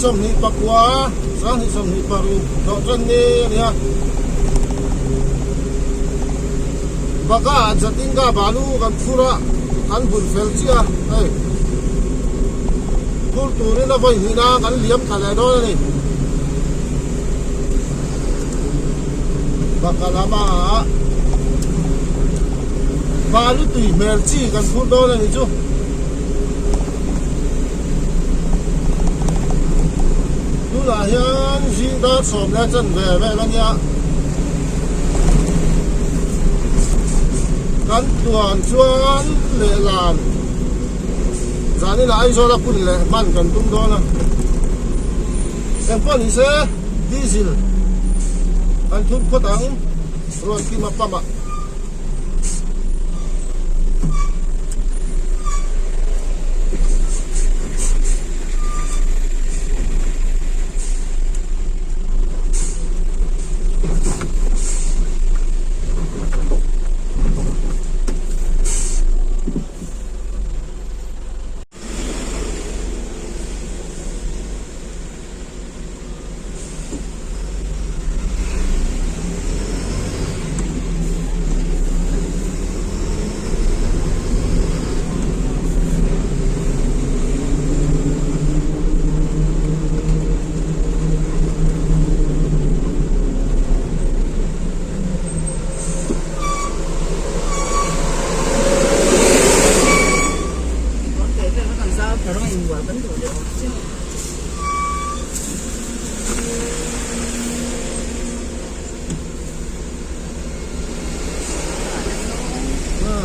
29, 2026 thawh tan ni a ni a. Baka ah Jatinga balu kan phur a, an bun fel chiah a, hei phur turin a vawi hnihna kan liam thla leh dawn a ni. Baka lamah balu tui hmel chi kan phur dawn a ni chu. Tunah hian zing dar sawm leh chanve vel a nia. Kan tluan chuan lehlan zaninah Aizawl a kun leh hman kan tum dawn a. Engpawh ni se diesel kan thun phawt ang Ruatkima pump ah.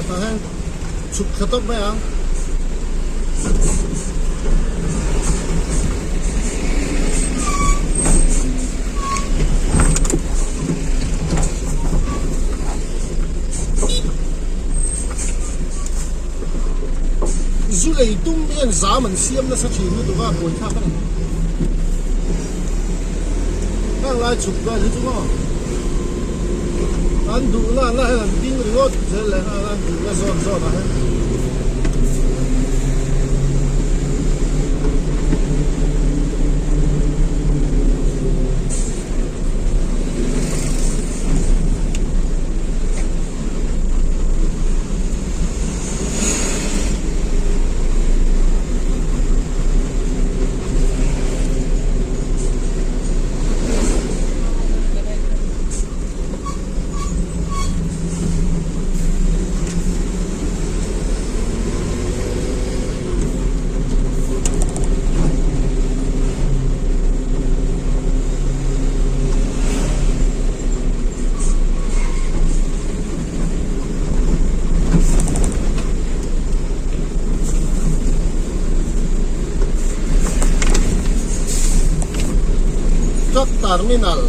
Tah hian chhuk thla tawp mai ang. Zu lei tum hian zam an siam nasa thin lutuk a, buaithlak a ni. Heng lai chhuk vel hi chu maw an duhna na hian an ding ringawt zel leh nghal a, an duhna zawn zawn ah hian. Truck terminal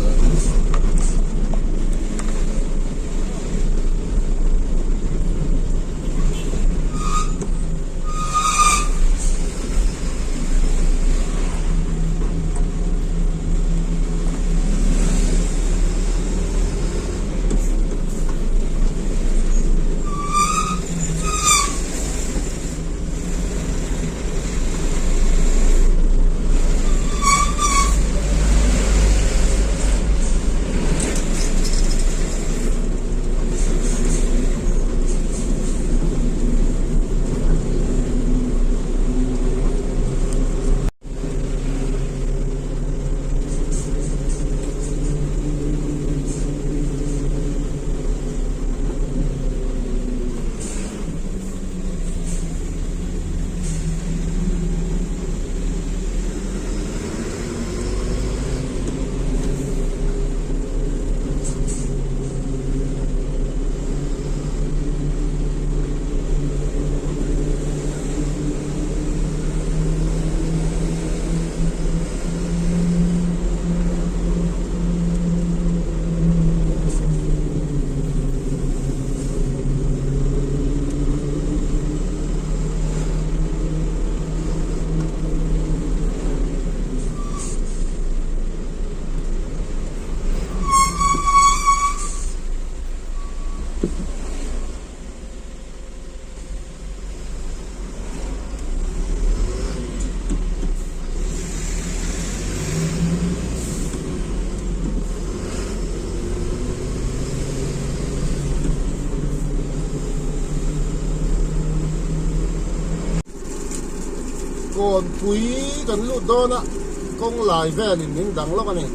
Kawnpui kan lut dawn a, kawng lai velin min dang lawk a ni.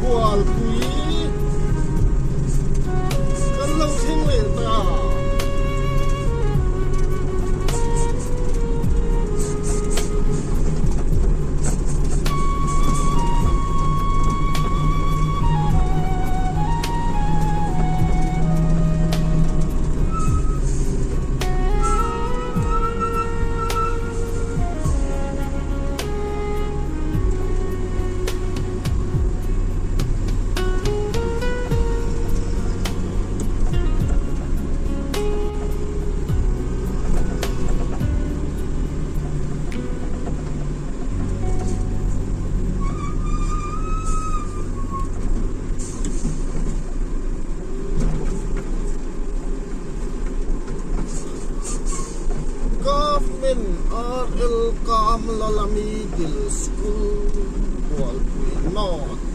Bualpui kan lo thleng leh ta. Government RL Kamlala Middle School Bualpui North.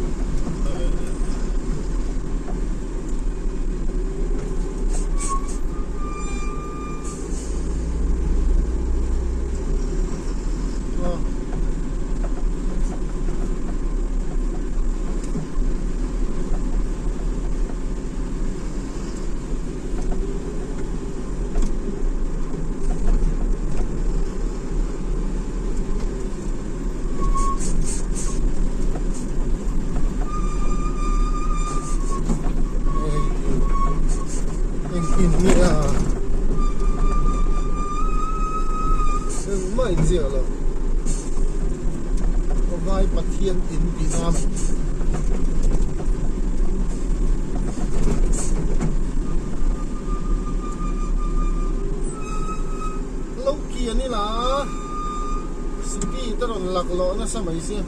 Engtin nge a engmah inziak lo Vai Pathian in tih na. laklawh nasa mai sia.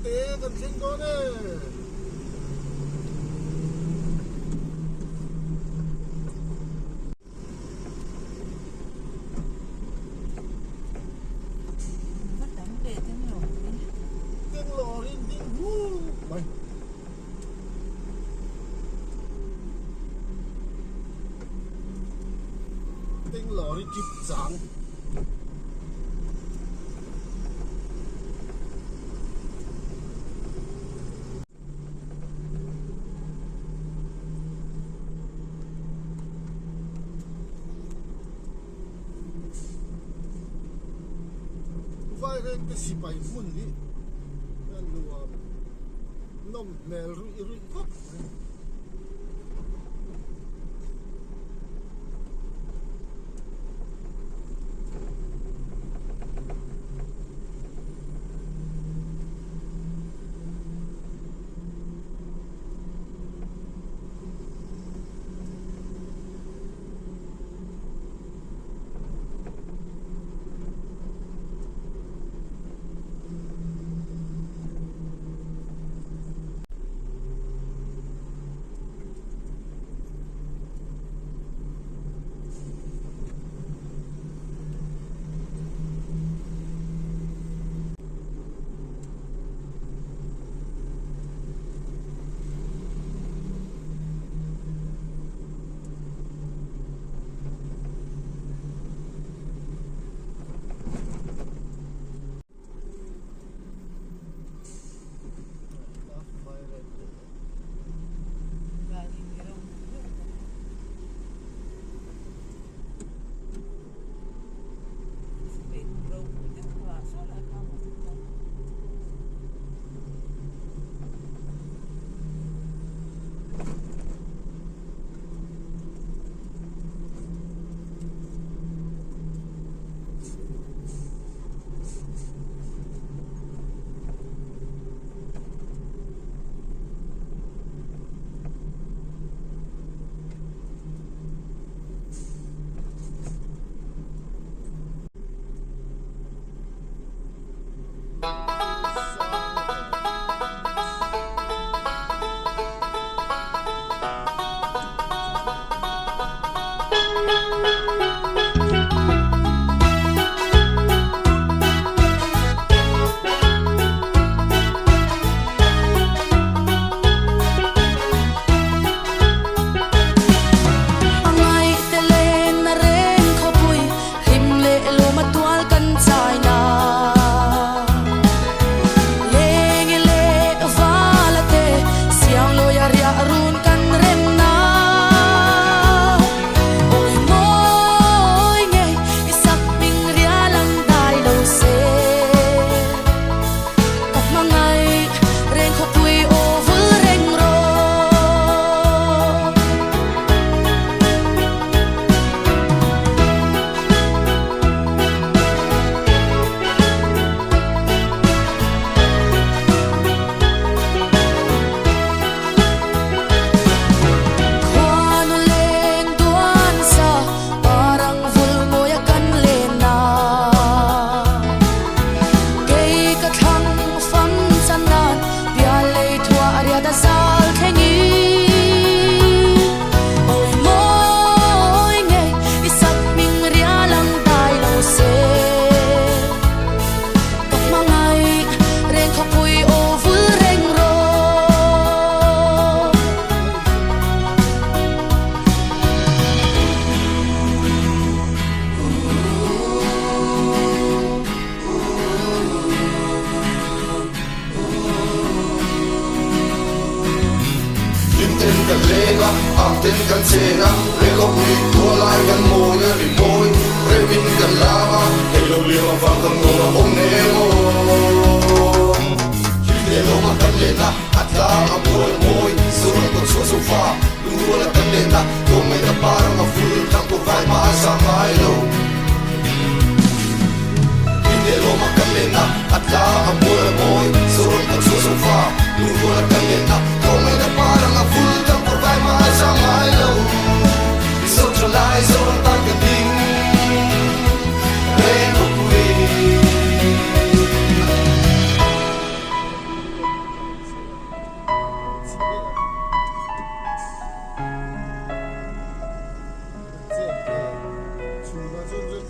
Te kan thleng dawn e. Teng lawrin ding huk mai. Teng lawri kip chang. Vairengte sipai hmun hi a nuam nawm hmel ruih ruih khawp mai.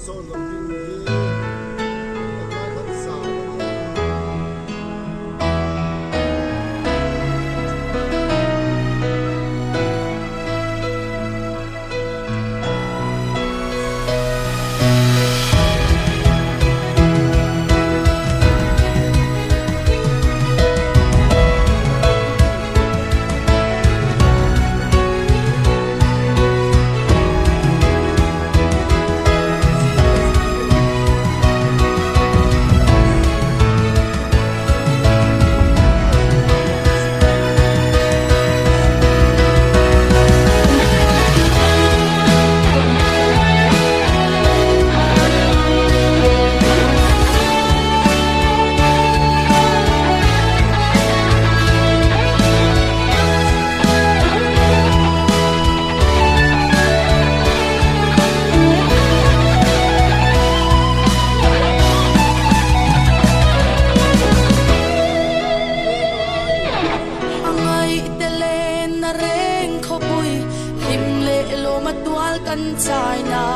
Sawn lo ding hi kan lai khan zan a nia.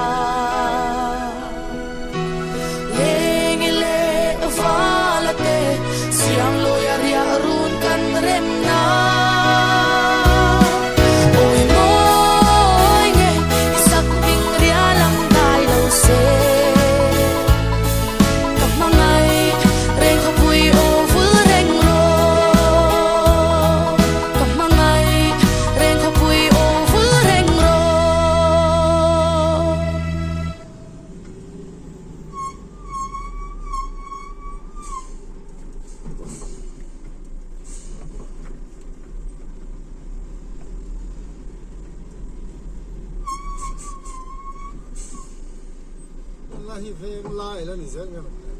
Tunlai hi veng lai la ni zel nge maw le.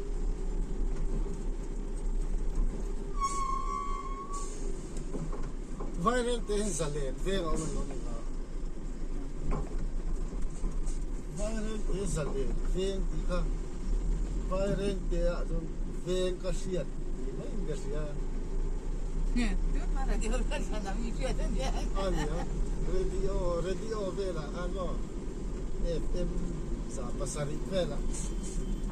Vaireng te hi zalen veng a awm an lo ni a. Vaireng te zalen veng tih kha Vaireng te ah chuan veng ka hriat tih maiin ka hria. A nia, radio radio velah khan maw FM 7% velah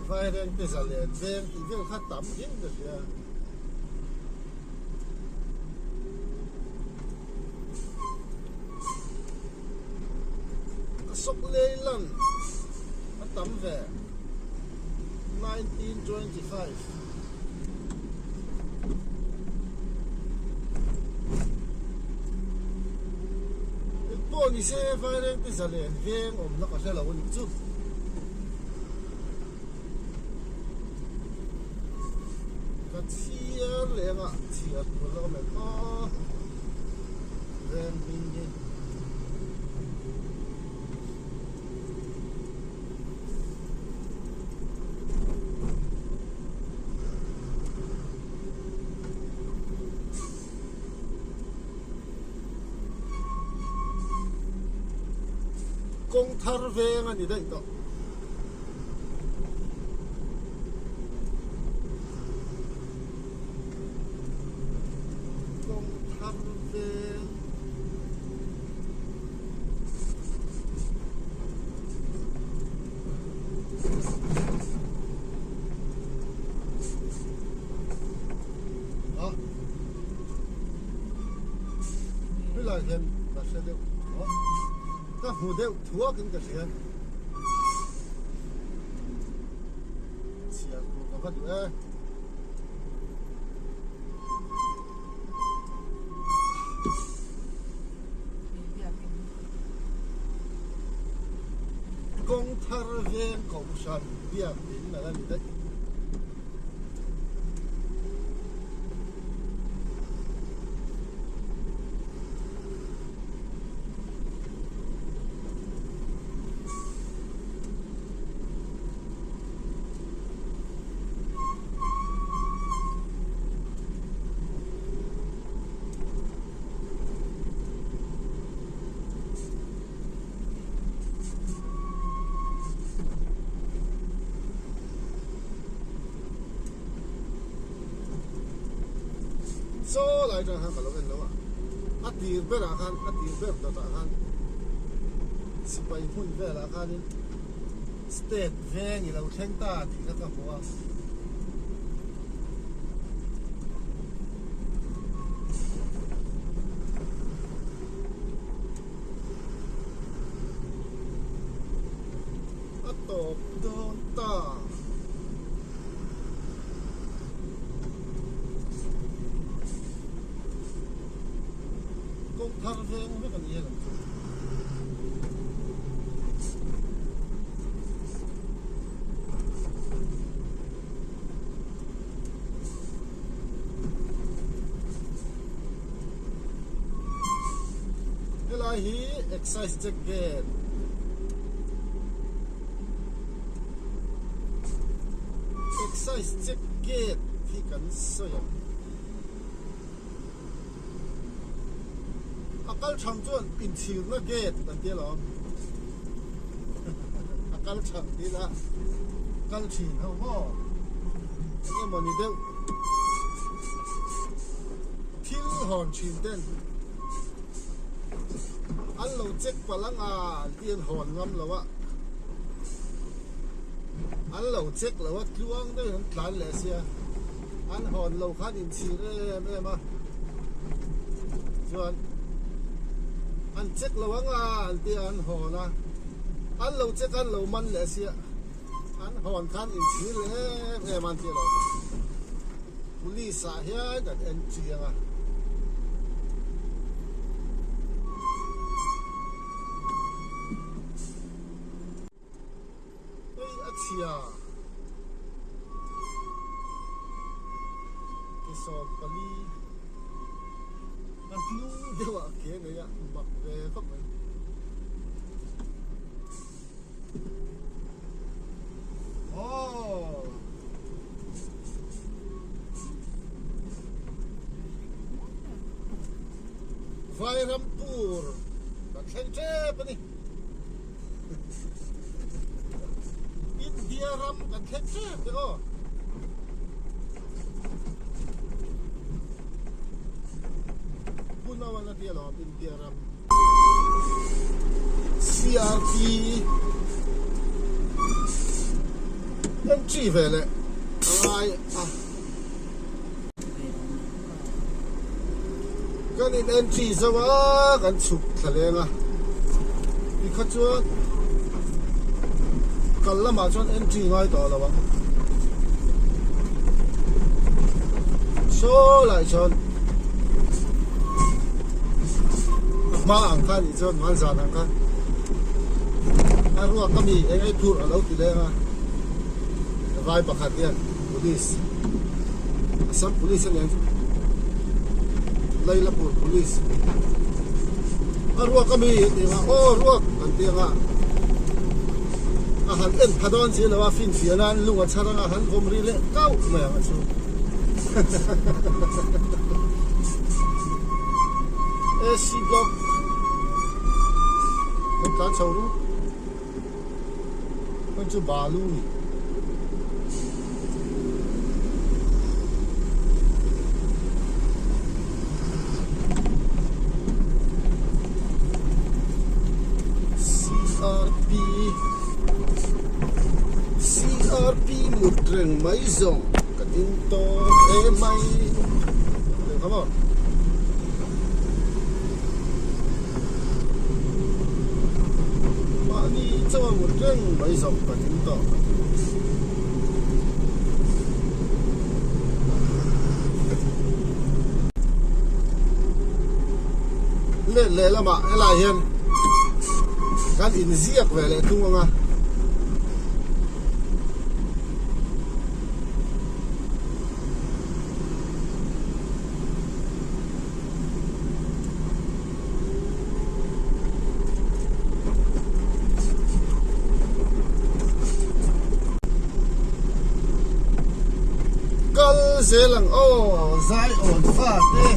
Vaireng te zalen veng tih vel kha tam hian ka hria. A sawk lei lan a tam ve 1925. Engpawh ni se Vairengte zalen veng awmna ka hre lo a nih chu. Ka chhiar leh anga chhiar tur la awm em aw veng hming hi. Kawng thar veng a ni daih tawh. Kawng thar veng. Helai hian ka hre deuh ka hmu deuh thuakin ka hria. Chhiar tur ka va duh e. Kawng thar veng kohhran biak in a la ni daih. Saw lai atang khan ka lo en lo a, a tir berah khan a tir ber dawtah khan sipai hmun velah khanin. State veng i lo thleng ta tih kha ka hmu a. A tawp dawn ta. Kawng thar veng vek a ni e lo chu. Helai hi excise check gate excise check gate hi kan sawi ang. A kal chhang chuan inchhirna gate an ti alawm. A kal chhang tih ila kal thin ho maw eng emaw ni deuh thil hawn thin ten an lo check palh ang a an tih an hawn ngam lo a an lo check lo a tluang deuhin an tlan leh sia. An hawn lo khan inchhir em em a, chuan an check lo ang a an ti a an hawn a, an lo check a an lo man leh sia, an hawn khan inchhir leh em em a an ti alawm. Police ah hian kan en chiang a. Hei a chhia ke 14 a hnung deuh ah ke nei a mak ve khawp mai. Aww. Vairampur kan thleng tep a ni. India ram kan thleng ṭep te aw. Punawan a ti alawm India ram. CRP entry ve leh a ngai a. Kan in entry zo a kan chhuk thla leng a tikha chuan kal lamah chuan entry ngai tawh lo ang saw lai chuan a hma ang kha nih chuan hman zan ang kha a ruak a mi eng ei phurh a lo ti leng a vai pakhat hian. Police Assam Police a ni ang chu Lailapur Police a ruak a mi an ti ang a aw ruak an ti ang a a han en pha dawn si lo a finfiah nan lung a chhar ang a han vawm ri leh kauh mai ang a chu AC block kan tlan chho ru. Hei chu balu a ni. CRP CRP mut reng mai zawng ka ding tawp em mai. Come on. Mahni chauh a mut reng mai zawk ka ding tawh. Let leh lamah helai hian kan inziak ve leh thung ang a. Kal zel ang aw zai awn fa te.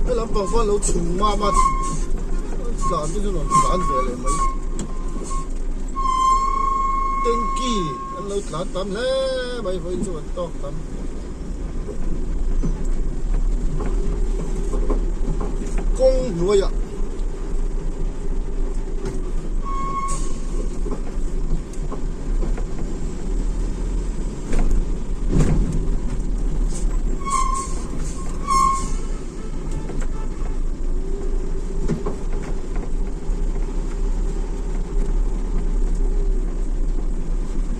He lampang pawh lo chhung mam a tlan te chu rawn tlan ve leh mai. Tanky an lo tlan tam hle mai vawiin chu an tawk tam. Kawng hnuaiah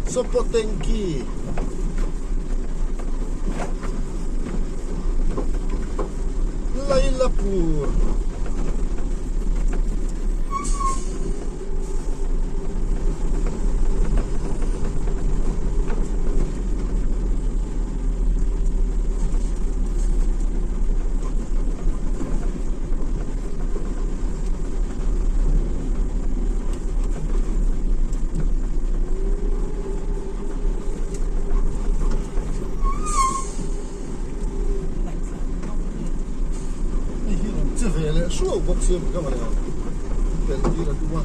Sopo tanki. Lailapur. Hei hi rawn che ve leh hruau bawk sia ka mawle pelh tir a tum a.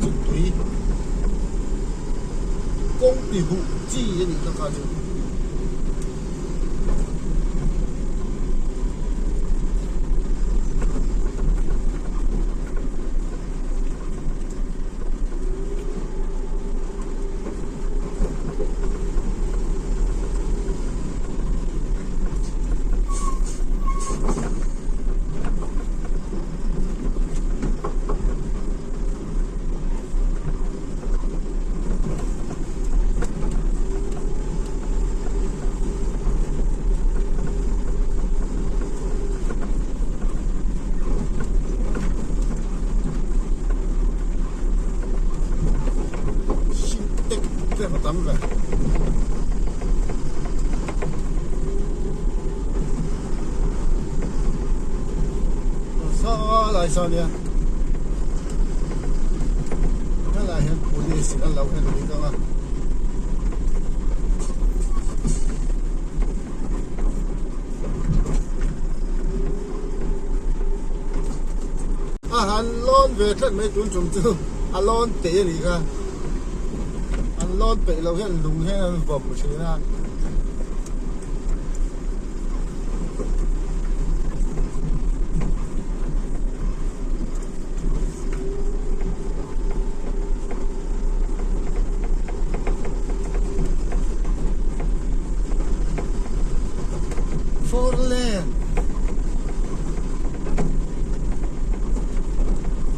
Chu tui kawng ti huh chi a nih kha kha chu. Sintex te a tam ve. Saw lai saw nia helai hian police in an lo en bik ang a. A han lawn ve tlat mai tun tum chu a lawn peih a nih kha an lawn peih loh hian lung hian an vawm thin a. Four lane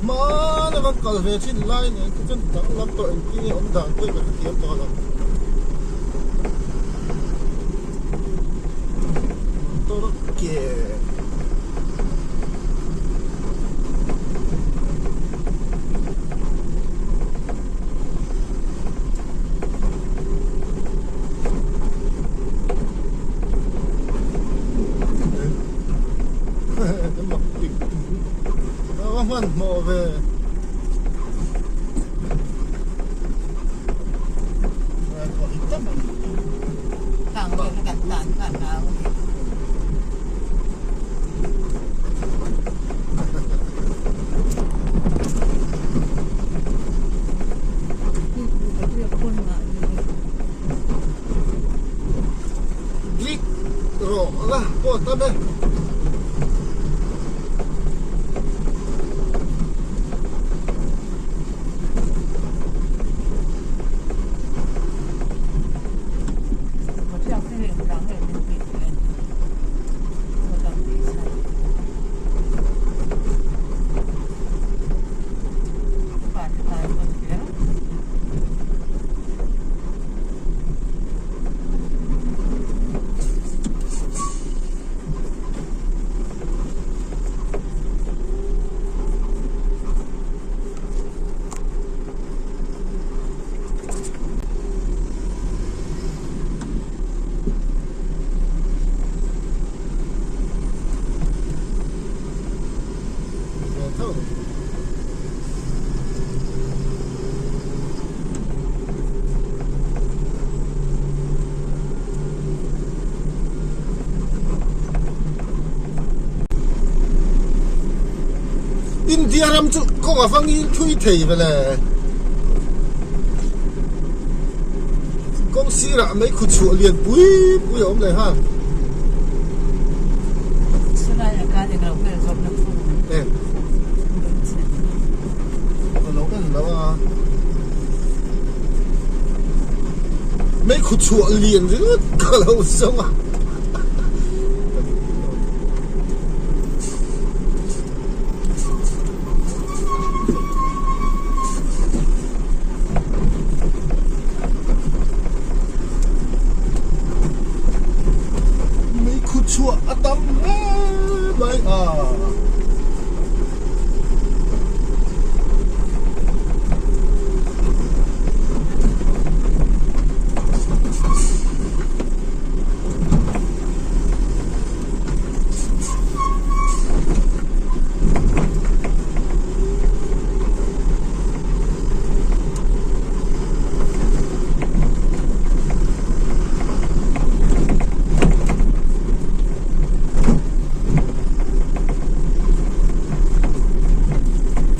hmana kan kal ve thin lai nen te chuan danglam tawh engtin nge awm dan pawh ka hrethiam tawh lo. Motor ke Ava hmanhmawh ve. Click rawh la pawh tam e. tho. India ram chu kawng a va ngil thui thei ve le. Kawng sirah mei khu chhuah lian pui pui a awm leh nghal. Eng. Ka lo en lo a. Mei khu chhuah lian ringawt ka lo zawng a. Mei khu chhuah a tam hle mai a.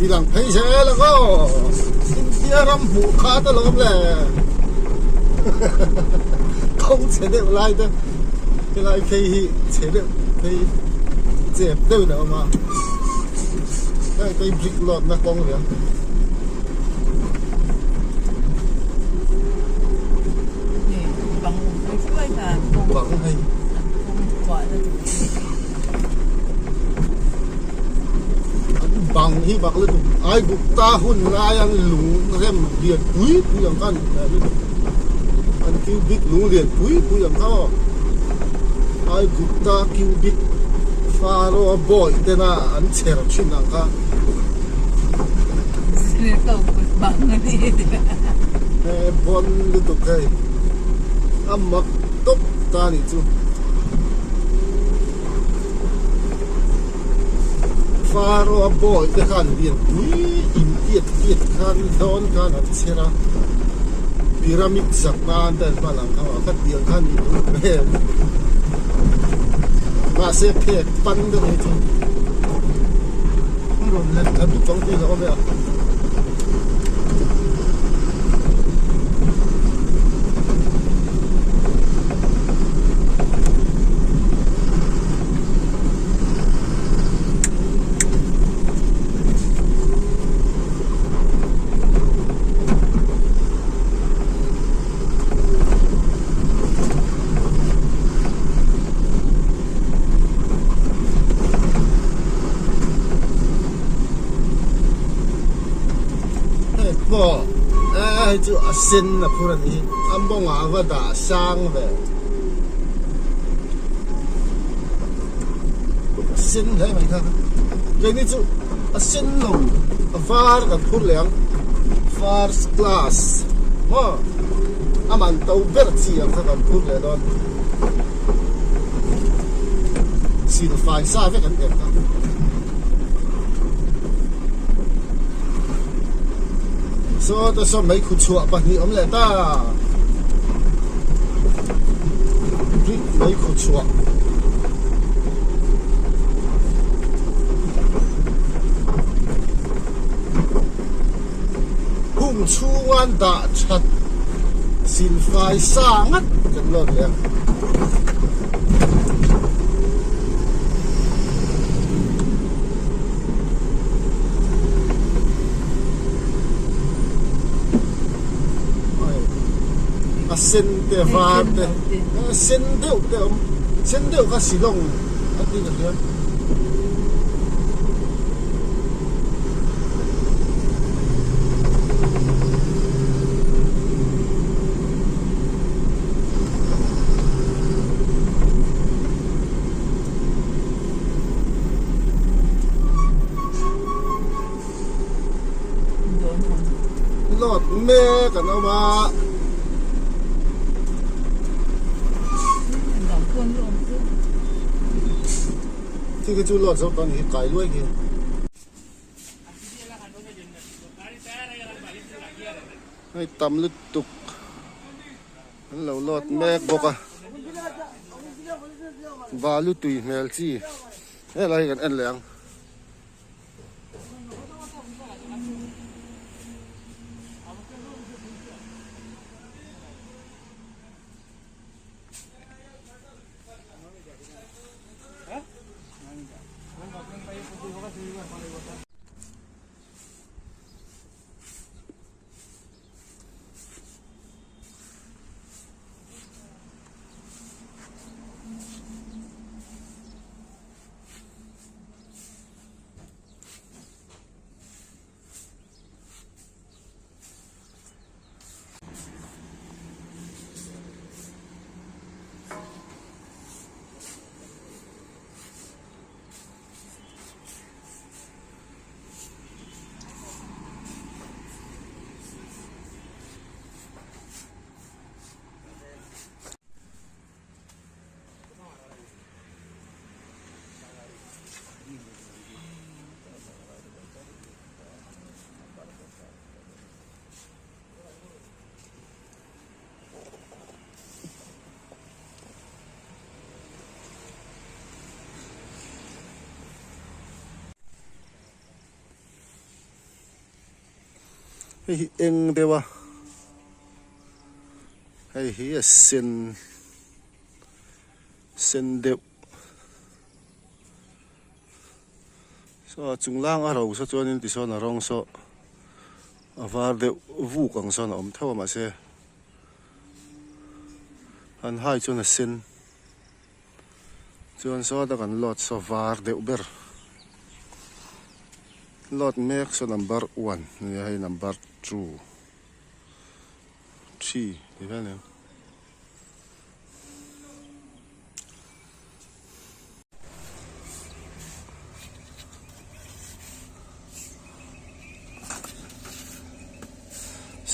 Ti lang phei zel ang aw India ram hmuh khat alawm le kawng chhe deuh lai te helai phei hi chhe deuh phei chep deuhin a awm a heng te hi brick lawt na kawng a ni a. Bang hei. An bang hi bak lutuk Aigupta hun lai an lung rem lian pui pui ang kha a ni hmel lutuk an cubic lung lian pui pui ang kha aw Aigupta cubic Pharaoh bawi tena an chher thin ang kha. He bawn lutuk hei a mak tawp ta a nih chu. Pharaoh a bawi te khan lianpui in tiat tiat khan dawn khan an chher a pyramid sak nan te an hman ang kha a khatiang khan nih duh hmel mahse phek pan deuh hi chu a rawn let thla dup ang tih a hlauhawm e a. Hei pawh hei chu a sen a phur a ni a mawngah a va dah sang ve a sen hle mai kha keini chu a sen lo a var kan phur leh ang first class maw a man to ber chi ang kha kan phur leh dawn. Silfai sa vek an eng a. Saw te saw mei khu chhuah pahnih awm leh ta. Brick mei khu chhuah. Hung chhunga an dah that silfai sa ngat kan lawt leh a. A sen te a var te a sen deuh te a awm sen deuh kha Shillong a tih ka hria. Load mek an awm a. Khi khi chu load zo tawh a ni hi kai luai khi. Hei tam lutuk an lo load mek bawk a balu tui hmel chi helai hi kan en leh ang. Hei hi eng deuh a hei hi a sen sen deuh saw a chung lang a ro saw chuanin tisawn a rawng saw a var deuh vuk ang sawn a awm theuh a mahse han hai chuan a sen chuan sawta kan load saw var deuh ber load mek saw number one ania hei number two three tih vel a ni ang.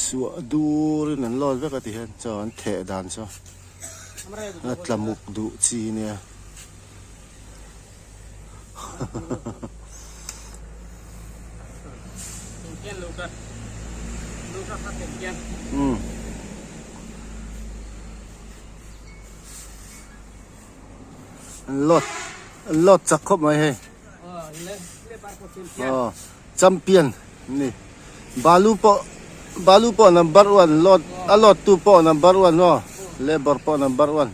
Suah durin an lawt vek a ti hian chaw an theh dan chu a tla muk duh chi nia. An load an load chak khawp mai hei aw champion ni balu pawh balu pawh number one load a load tu pawh number one aw labour pawh number one.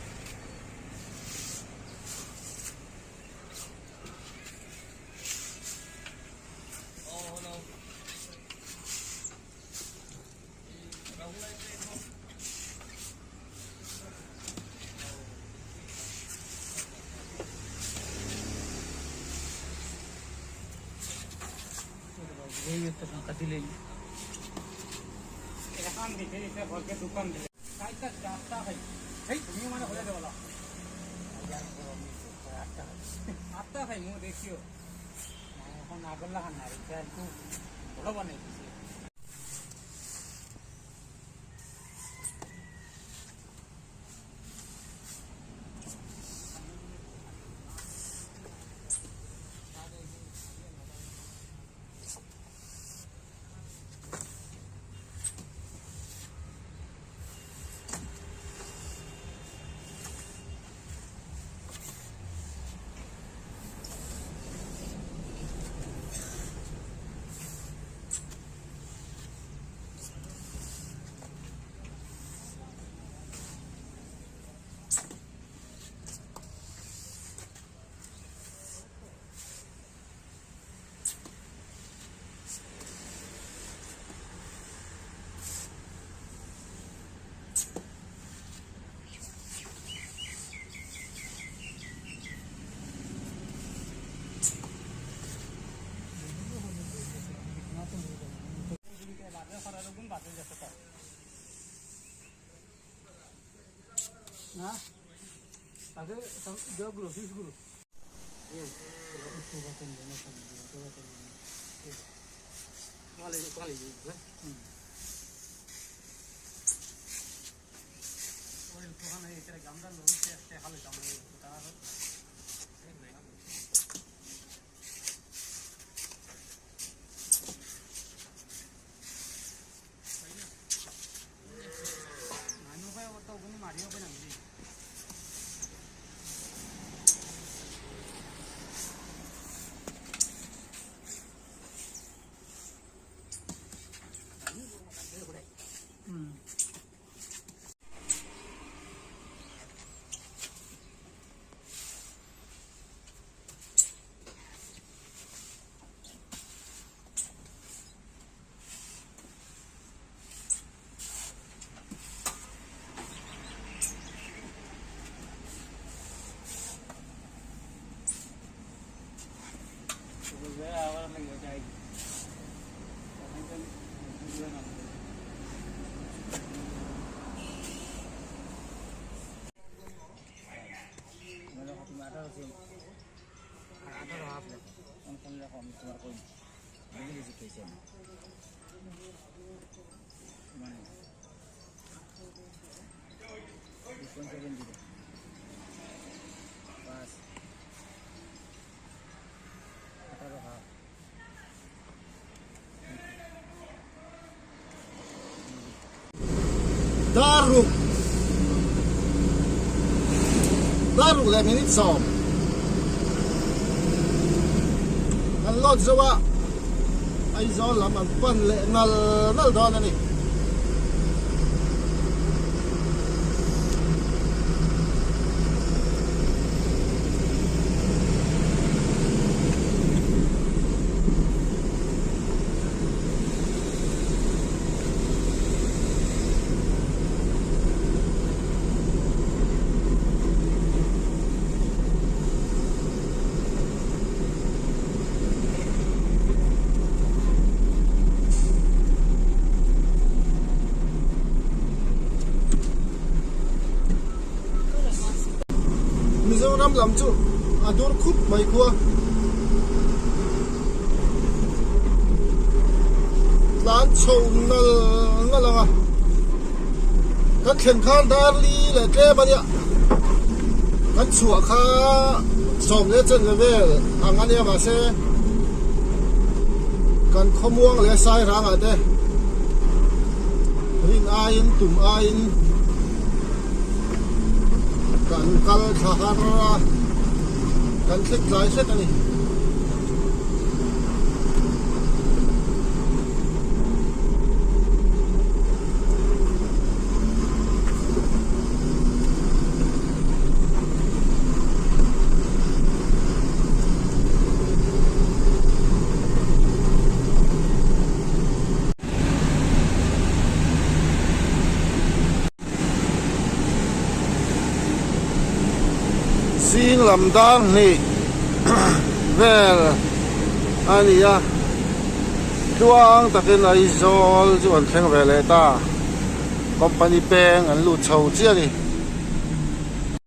Dar ruk dar ruk leh minute sawm an load zo a Aizawl lam an pan leh nal nal dawn a ni. Mizoram lam chu a dur khup mai khua. Tlan chho nal nal ang a, kan thlen khan dar li leh tlem a nia, kan chhuah kha sawm leh chen level ang a nia mahse kan khawmuang leh sai rangah te rin aiin tum aiin kan kal thla har a, kan thlek tlai hret a ni. Zing lam dar hnih vel a ni a, tluang takin Aizawl chu an thleng ve leh ta, company peng an lut chho chiah a ni.